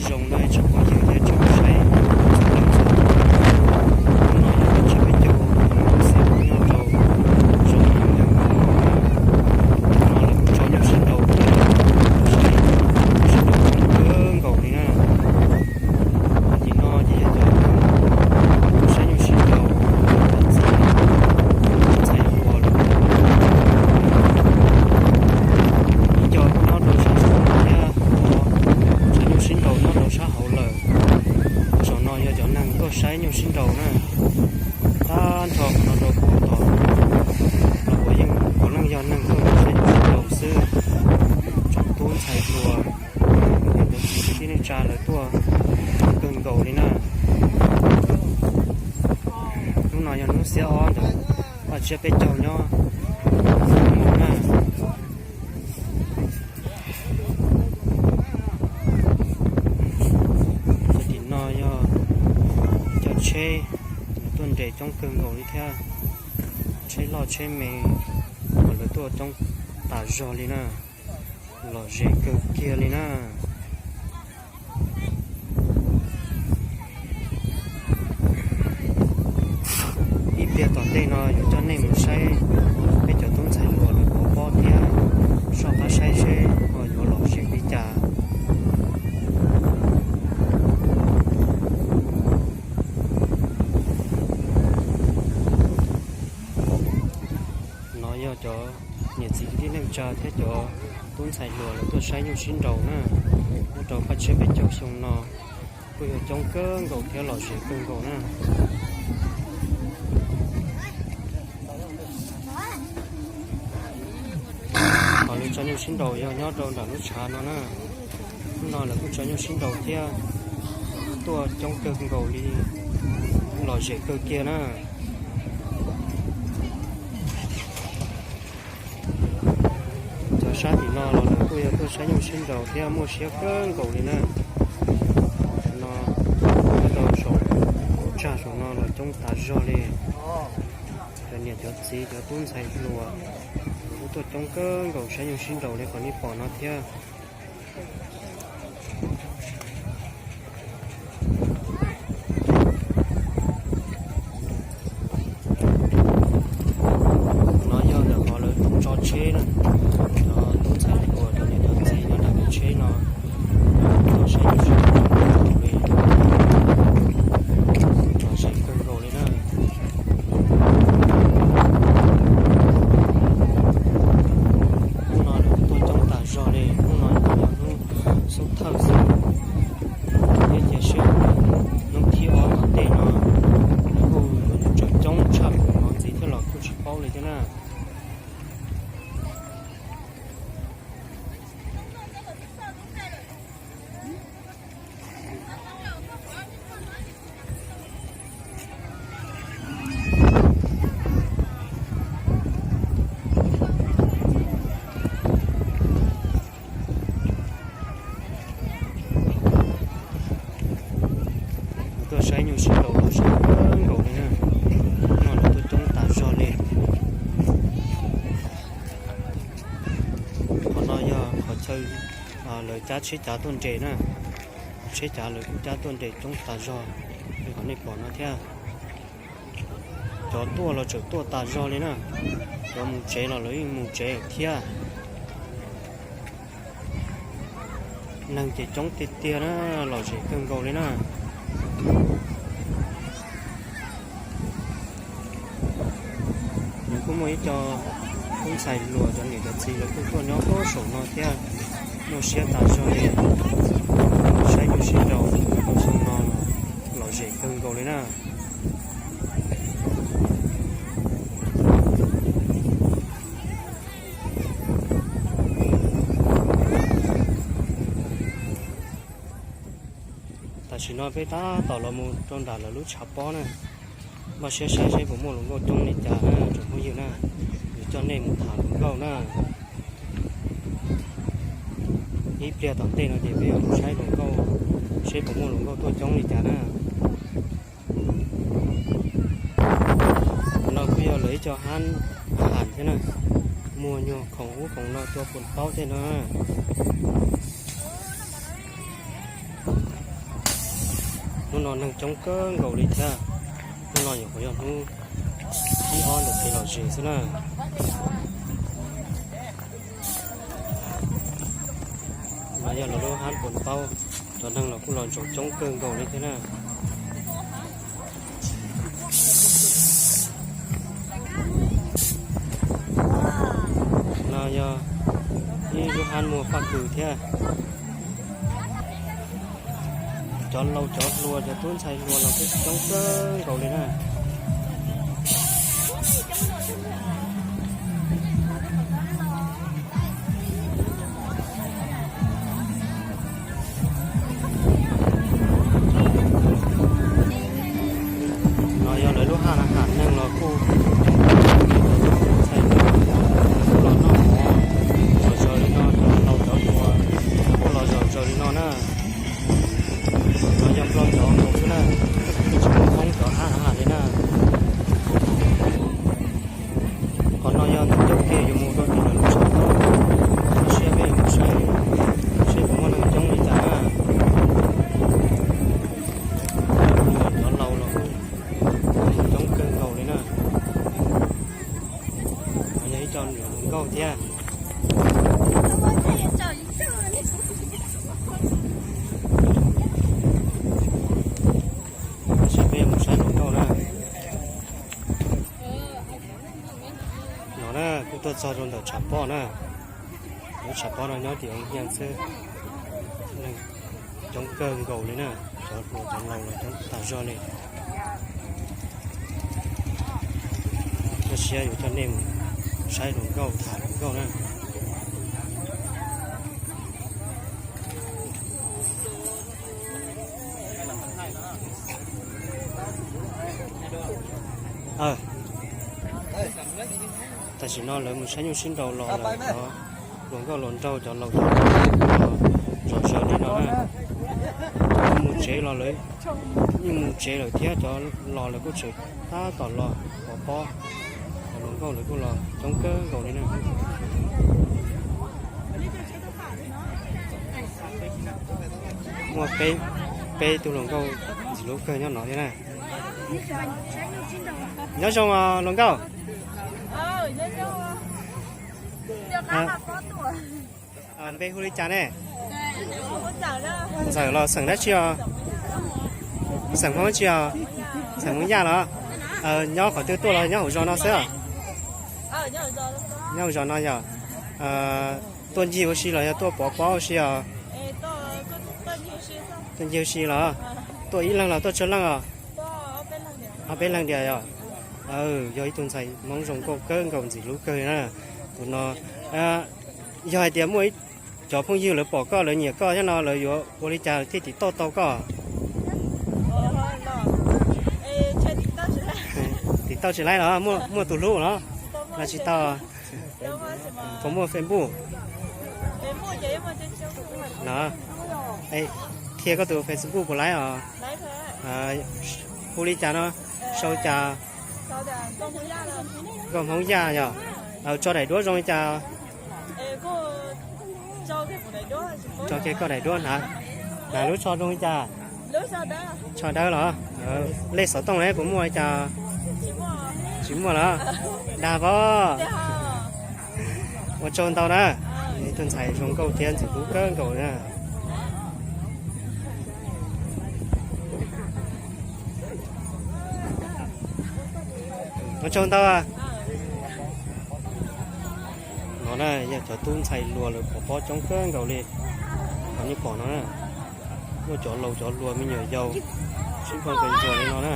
Zoo na tsoom phooj ywg thiab tsoom saib txhua leej txhua tus, hnub no yog peb caug xiab ob nyob rau zos Nyab Nkaus no na. Hnub no lawv kuj tso nyuj sib nraus thiab, saib nyuj sib nraus kawg nkaus li na. Tim no ces yog cov saib nyuj sib nraus, cov txiv ntxhais hluas lawm. Ib co nyob rau sab saum no thiab, saib nyuj sib nraus nyob rau sab hauv lawm. Saum no yog cov neeg tuaj saib nyuj sib nraus na. Tag nrho qhov no rau puag tod, no puas yeej puav leej yog neeg tuaj saib nyuj sib nraus xwb. Tsoom tub ntxhais hluas, cov txiv kwv tij neej tsa lawv tuaj kawg nkaus li na. Hnub no yog hnub xiab ob ntawm ob tsiab peb caug nyob mus na. Tim no yog cov tsheb tuaj nres coob kawg nkaus li thiab. Tsheb loj tsheb me, lawv tuaj coob tas zog li na. Lom zem kawg kiag li na. Ib pliag tom ntej no yuav coj nej mus saib peb cov tub ntxhais hluas lawv pov pob thiab soj qab saib seb ho yuav lom zem li cas. No yog cov niam txiv kwv tij neej tsa thiab cov tub ntxhais hluas lawv tuaj saib nyuj sib nraus na, nyob rau paj tshiab peb caug xyoo no kuj yog coob kawg nkaus thiab lom zem kawg nkaus na. Qhov lawv tso nyuj sib nraus yog nyob rau nram lub tshav no na. Hnub no lawv kuj tso nyuj sib nraus thiab tuaj coob kawg nkaus li, lom zem kawg kiag na. Cov sab tim no los lawv kuj yog tuaj saib nyuj sib nraus thiab muaj siab kawg nkaus li na. Cov no nyob rau saum tsag saum no los coob tas zog li. Cov niam cov txiv cov tub ntxhais hluas kuj tuaj coob kawg nkaus saib nyuj sib nraus li qhov nej pom no thiab. No yog ntawm qhov lawv tso tsheb na, cov tub ntxhais hluas cov niam cov txiv nyob nram lub tsheb no, tso saib nyuj sib nraus li, lom zem kawg nkaus li na. Hnub no lawv tuaj coob tas zog li, hnub no yog hnub xub thawj xwb, thiab cia siab hnub thib ob tom ntej no lawv kuj yuav tsum coob tshaj kuv hnov ntxiv thiab los kuj tsis paub li thiab na. Kuv tuaj saib nyuj sib nraus los sib nraus nkaus li na, no lawv tuaj coob tas zog li. Qhov no yog qhov chaw lawv cab tsheb cav tuaj nres na, tsheb cav lawv kuj cab tuaj nres coob tas zog li qhov nej pom no thiab. Cov tuaj los tseem tuaj tas zog li na, cov mus tsev los lawv yeej mus tsev thiab. Neeg ces coob tiag tiag na, lom zem kawg nkaus li na. Nws kuj muaj ib co tub ntxhais hluas cov niam cov txiv lawv kuj tuaj nyob puag saum no thiab, muaj siab tas zog li. Saib nyuj sib nraus xyoo no lom zem kawg nkaus li na. Tam sim no peb tab tom los mus rau nram lawv lub tshav pob na, npaj siab saib seb puas muaj hluas nkauj coob li cas na tsoom phooj ywg na. Yuav coj nej mus tham hluas nkauj na. Ib pliag tom ntej no ces peb yuav mus saib hluas nkauj seb puas muaj hluas nkauj tuaj coob li cas na. No kuj yog lawv ib co hab ham thiab na, muag nyuag khoom ub khoom no tua puas paub thiab no. Hnub no neeg coob kawg nkaus li thiab. Hnub no nyuam qhuav yog hnub thib ob ntawm kev lom zem xwb na. No yog lawv lub hab Pos Paub, cov neeg los kuj los ntsaum coob kawg nkaus li thiab na. No yog ib lub hab muag faj kws thiab. Cov laus cov hluas cov tub ntxhais hluas los kuj coob kawg nkaus li na. No yog lawv lub hab na, ham neeg los kuj coob kawg nkaus li, cov tub ntxhais hluas los noj mov zom zaws li no, cov laus cov hluas kuj los zom zaws li no na. No yog Nplog cov nkaus xwb na, tsis muaj Hmoob cov hab na li na. Qhov no yog ntawm ncauj ke yuav mus rau tim lawv lub tshav pob, txhob siab peb mus saib seb puas muaj neeg coob li cas na. Cov laus los kuj coob kawg nkaus li na. Yog ib co niam hluas nkauj thiab. Tab sis peb mus saib hluas nkauj na. No na, kuj tuaj txog rau ntawm tshav pob na. Lub tshav pob no nyob tim Oos Hias xwb. Neeg coob kawg nkaus li na, cov hluas cov laus los coob tas zog li. Txhob siab, yuav coj nej mus saib hluas nkauj tham hluas nkauj na. Tam sim no lawv mus saib nyuj sib nraus los lawm, cov hluas nkauj hluas nraug cov laus cov zom zaws li no na. Cov mus tsev los lawv yeej mus tsev lawm thiab, cov los lawv kuj tseem tab tom los pov pob. Cov hluas nkauj lawv kuj los coob kawg nkaus li na. Muaj peb, peb tug hluas nkauj ntxim hlub kawg nyob no thiab na. Nyob zoo os hluas nkauj. Npe hu li cas ne? Ntxawm los xeem dab tsi os? Xeem Hmoob tsi os? Xeem Hmoob Yaj los? Nyob qhov twg tuaj los nyob hauv zos no xwb os? Nyob hauv zos no yog? Tuaj ncig ua si los yog tuaj pov pob ua si os? Tuaj ncig ua si los? Tuaj ib leeg los tuaj tsawg leej os? Ob peb leeg tiag yog? Yog ib tug ntxhais Hmoob zoo nkauj kawg nkaus ntxim hlub kawg na. Tus no yog hais tias muaj ib cov phooj ywg lawv pom koj lawv nyiam koj thiab no lawv yuav ua li cas thiaj tiv tauj tau koj? Tiv tauj tsis laib los muaj tus hlub los? Los tsis tau. Puas muaj Facebook? Los qhia koj tus Facebook puas laib os? Hu li cas no? Sau cas? Nkauj Hmoob Yaj yog? Tso daim duab zoo li cas? Tso kiag koj daim duab na. Hnav lub tsho zoo li cas? Tsho dawb los? Lej xov tooj ne puas muaj li cas? Tsis muaj los? Dag pob. Ua tsaug ntau na. Ib tug ntxhais zoo nkauj thiab ntxim hlub kawg nkaus na. Ua tsaug ntau. No na yog cov tub ntxhais hluas lawv pov pob coob kawg nkaus li. Qhov nej pom no na, muaj cov laus cov hluas me nyuam yaus sib nrog nqis ntsuas li no na.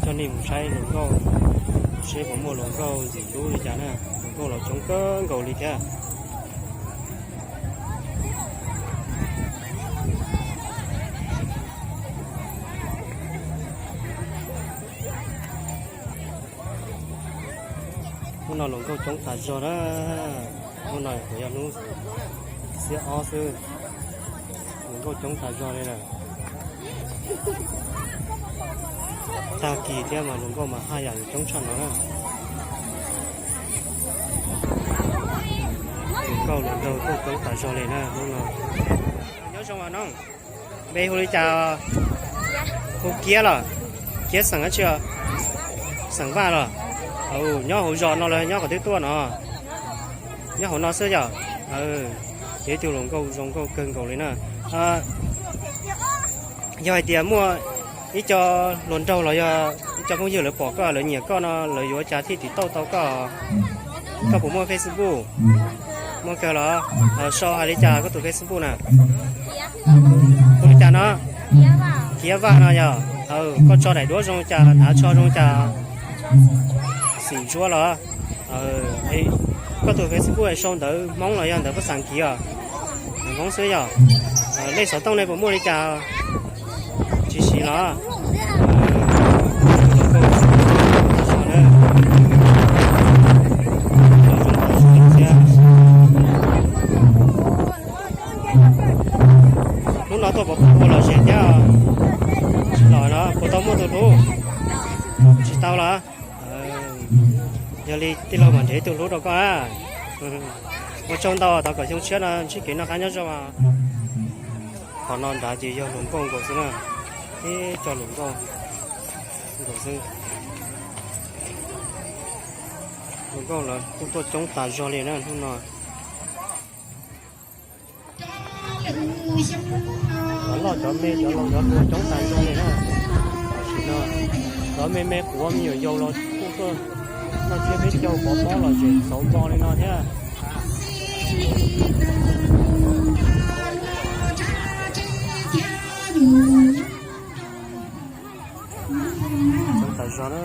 Coj nej mus saib hluas nkauj seb puas muaj hluas nkauj ntxim hlub li cas na. Hluas nkauj los coob kawg nkaus li thiab. Hnub no hluas nkauj coob tas zog na. Hnub no kuj yog hnub xiab ob xwb, hluas nkauj coob tas zog li lawm. Tag kis thiab mas hluas nkauj mas haj yam yuav coob tshaj no na. Hluas nkauj hluas nraug kuj coob tas zog li na hnub no. Nyob zoo os nob, npe hu li cas? Hu Kiab los? Kiab xeem dab tsi? Xeem Vaj los? Nyob hauv zos no los nyob qhov twg tuaj no? Nyob hauv no xwb yom. Yog ib tug hluas nkauj zoo nkauj kawg nkaus li na. Yog hais tias muaj ib co hluas nraug los yog ib co phooj ywg lawv pom koj lawv nyiam koj no lawv yuav ua cas thiaj tiv tauj tau koj? Koj puas muaj Facebook? Muaj kawg los? Sau hais li cas koj tus Facebook na? Hu li cas no? Kiab Vaj no yog? Koj tso daim duab zoo cas, hnav tsho zoo cas? Xim Ntsuab los? Koj tus Facebook sau ntawv Hmoob los yog ntawv pab xas kiv os? Hmoob xwb yog? Lej xov tooj ne puas muaj li cas? Tsis siv los? Hnub no tuaj pov pob ua lom zem thiab. Tsis los no puas tau muaj tus hlub? Tsis tau los? Yog li tij laug mam nrhiav ib tug hlub rau koj na. Ua tsaug ntau, thov kom xyoo tshiab no ntsib kev noj qab nyob zoo. Qhov no nrad ces yog hluas nkauj nkaus xwb na, ib co hluas nkauj nkaus xwb. Hluas nkauj lawv kuj tuaj coob tas zog li na hnub no. Cov loj cov me cov laus cov hluas coob tas zog li na. Tam sim no cov me me quav me nyuam yaus los kuj tuaj noj tsiab peb caug pov pob lom zem xauv npo li no thiab. Coob tas zog na.